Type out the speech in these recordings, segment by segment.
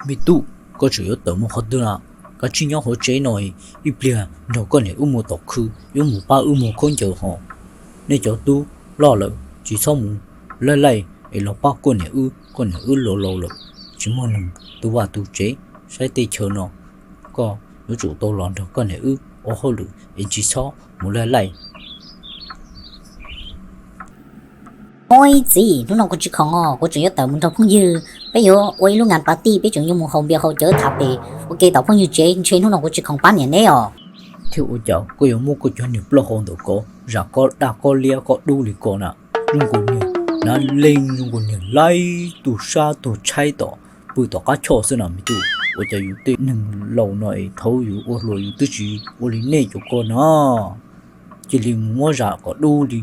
Me tub, koj tseem yuav tawm mus qhov twg na? Kav tsij nyob hauv tsev no, ib pliag nrog koj niam wb mus tom khw, yuav mus pab wb muag khaub ncaws hos. Nej cov tub loj lawm tsis txhob mus laij laij es los pab koj niam wb, koj niam wb laus laus lawm, tsis muaj neeg tu vaj tu tsev. Saib tej chaw no, koj yuav tsum tau los nrog koj niam wb ua hauj lwm es tsis txhob mus laij laij. Ua txiv, hnub no kuv tsis khoom os, kuv tseem yuav tawm mus nrog phooj ywg, peb yuav ua ib lub ngas pas tij, peb tseem yuav mus haus npias haus cawv tham pem ua ke tom phooj ywg tsev, ntshe hnub no kuv tsis khoom pab niam neb os. Thiab ua cas koj yuav muab koj cov niag plaub hau ntawm ko zam kob daj kob liab kob dub li ko na? Zoo nkaus niag nav leej, zoo nkaus niag laib tuag sab tuag tshaib tom pw tom qab choj xwb na me tub. Ua cas yus tej neeg laus no es thaum yus ua hluas yus twb tsis ua li nej cov ko na. Cia li mus muab zam kom dub li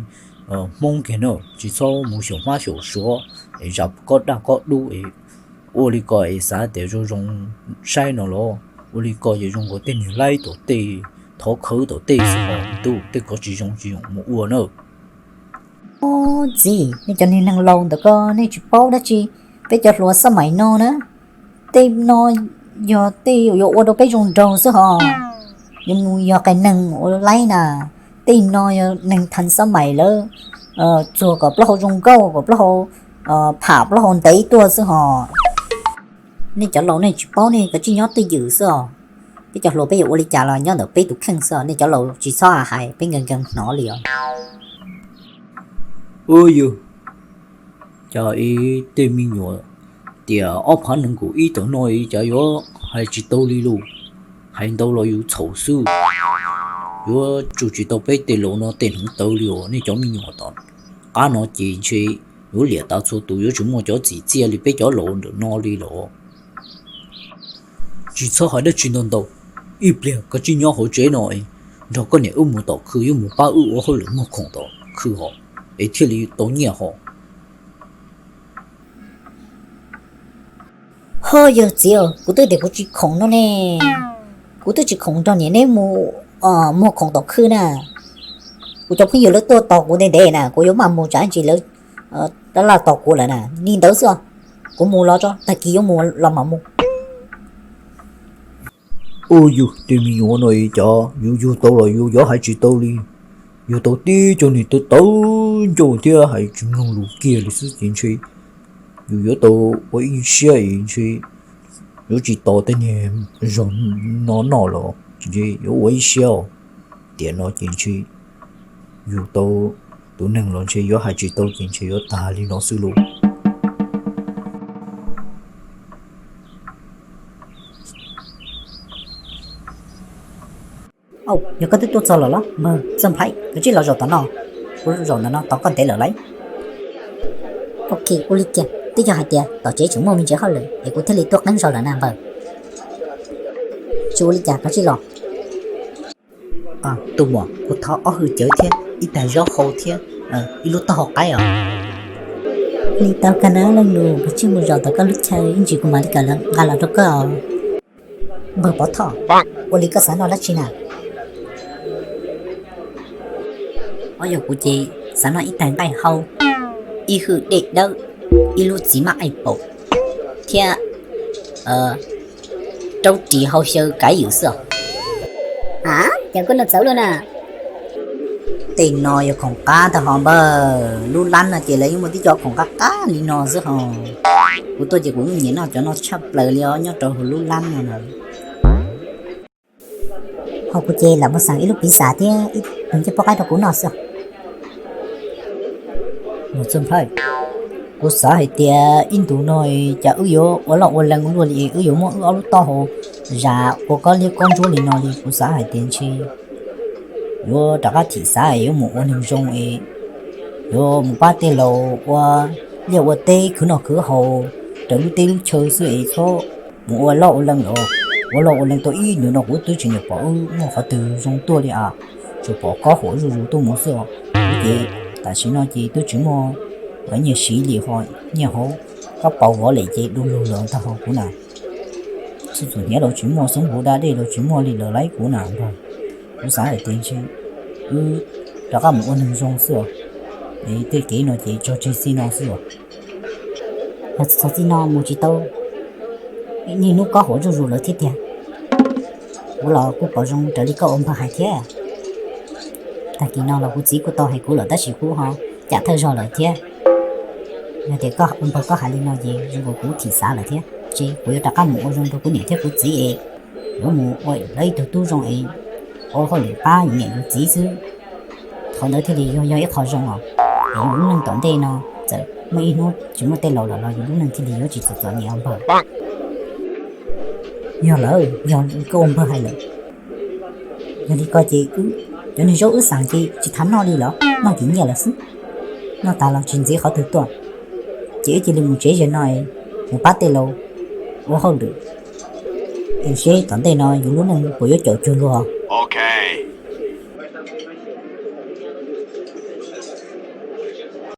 Hmoob kiag na, tsis txhob mus xyaum hmab xyaum suav es zam kob daj kob dub es ua li ko es xav tias zoo zoo saib no los ua li ko ces zoo nkaus tej niag laib tom tej, thov khawv tom tej xwb os me tub, tej ko tsis zoo tsis zoo mus ua na. Ub txiv, nej cov niag neeg laus ntawm ko nej tsis paub dab tsi, peb cov hluas xab maim no na, tej no yog tej yuav ua rau peb zoo nraug xwb hos. Yuav mus yog qias neeg ua laib na, tej no yog neeg thas xab maim lawv txuag kom plaub hau zoo nkauj, kom plaub hau pham plaub hau ntev tuaj xwb hos. Nej cov laus nej tsis paub, nej kav tsij nyob twj ywm xwb os. Peb cov hluas peb yuav ua li cas los nyob ntawm peb tus kheej xwb os, nej cov laus tsis txhob hais peb nkees nkees hnov li os. Ub yug, cas ib tej me nyuam tiam ob phav nees nkaum ib tom no cas yuav hais tsis tau li lus, hais ntau los yus txhaum xwb. Yuav tsum tsis tau peb tej laus no tej hneev tawv li os, nej cov me nyuam tom qab no ces ntshe yuav liam tas txhua tus, yuav tsis muaj cov txim txiaj li peb cov laus ntawm no li los. Tsis txhob hais dab tsi ntau ntau, ib pliag koj tsij nyob hauv tsev no es nrog koj niam wb mus tom khw, yuav mus pab wb ua hauj lwm muag khoom tom khw hos, es thiaj li tau nyiaj hos. Ho yawg txiv, kuv twb tias kuv tsis khoom no ne, kuv twb tsis khoom nrog niam neb mus muag khoom tom khw na. Kuv cov phooj ywg lawv tuaj tos kuv ntev ntev na, kuv yuav maj mus tsam ntsis lawv laj tos kuv lawm na, li ntawd xwb. Kuv mus los tso, tag kis yuav mus los mam mus. Ub yug, tej me nyuam no cas yus yug tau los yus yuav hais tsis tau li. Yug tau tib co niag tawv tawv ncauj thiab hais tsis mloog lus kiag li xwb ces ntshe yus yuav tau ua ib siab es ntshe yuav tsis tos tej niag zog no noj los ntshe yuav ua ib siab os. Tiam no ces ntshe yug tau tus neeg los ntshe yuav hais tsis tau ces ntshe yuav tag li no xwb lauj. Yog koj twb tuaj txog lawm los npawg Txawj Nphaiv, koj tsij los zaum tom no, kuv zaum ntawm no tos koj ntev lawm lauj. Ok, ua li cas twb yog hais tias tom tsev tseem muaj me ntsis hauj lwm es kuv thiaj li tuaj qeeb zog lawm na npawg. Tsis ua li cas, koj tsij los. Tuaj muam, kuv thov ob hwj cawv thiab ib tag zaub hau thiab ib lub taub hau qaib os. Li tau kawg na leej nus, koj tsij mus zaum tom koj lub chaw, ib ntsis kuv mam li kawm nqa los rau koj. Npawg Pov Thoj, ua li koj xav noj dab tsi na? Ob yog kuv ces xav noj ib tag nqaij hau, ib hwj dej dawb, ib lub txiv maj apple thiab rau ris hau xyaw kav ywm xwb os. A, cas koj noj txawv luaj na. Tej no yog khoom qab tag hos npawg, lub lab no ces lawv yeej muaj tib co khoom qab qab li no xwb hos. Kuv tuaj ces kuv yeej nyiam noj cov no tshaj plaws li os, nyob rau hauv lub lab no na. Ho kuv ces lam mus xaws ib lub piv xam thiab ib tug ncej puab qaib rau kuv noj xwb. Npawg Txawj Nphaiv, kuv xav hais tias ib ntus no cas wb yuav ua loj ua lees luaj li, wb yuav muab wb ob lub taub hau zam ua kob liab kob ntsuab li no li, kuv xav hais tias ntshe yuav rov qab thim xav es yuav mus ua neeg zoo es yuav mus pab tej laus ua liaj ua teb khwv noj khwv haus raws lub teb lub chaw xwb es txhob mus ua loj ua lees lawm. Ua loj ua lees tau ib ntus no kuv twb tsis nyiam pom wb muaj qhov twg zoo tuaj li as, tsuas pom kob huam zuj zus tuaj mus xwb os. Ces tam sim no ces twb tsis muaj nyiaj siv li ho, nyiaj hauv kab paus vov lem ces du lug lawm ntag hos kuv na. Xub txhua hniav los tsis muaj, xoob huv da dej los tsis muaj li lawm lauj kuv na npawg. Kuv xav hais tias ntshe wb rov qab mus ua neeg zoo xwb os. Es tej kev no ces tso tseg txij no xwb os. Yog txog txij no mus tsis tau, Niaj hnub kob huav zuj zus lawm thiab tiag. Kuv los kuj pom zoo raws li koj ua npawg hais thiab. Tag kis no los kuv txiv kuj tau hais kuv lawm tab sis kuv ho cam thawj zog lawm thiab. Yog tias koj ua npawg koj hais li no ces zoo nkaus kuv thim xav lawm thiab. Ces kuv yuav rov qab mus ua zoo rau kuv niam thiab kuv txiv es yuav mus ua lawv ib tug tub zoo es ua hauj lwm pab yus niam yus txiv xwb. Qhov ntawd thiaj li yog yog ib qho zoo os. Es yus lub neej tom ntej no txawm muaj ib hnub tsis muaj tej laus lawm los yus lub neej thiaj li yuav tsis txom txom nyem ua npawg. Yog lawm, yog koj ua npawg hais lawm. Yog li ko ces cov niag zaub wb xav ces tsis tham noj li los noj tim nyiaj lawm xwb. Noj tas los tsis ntxiv qhov twg tuaj. Ces wb cia li mus tsev zaum no, mus pab tej laus ua hauj lwm es seb tom ntej no yus lub neej puas yuav caum cuag luag.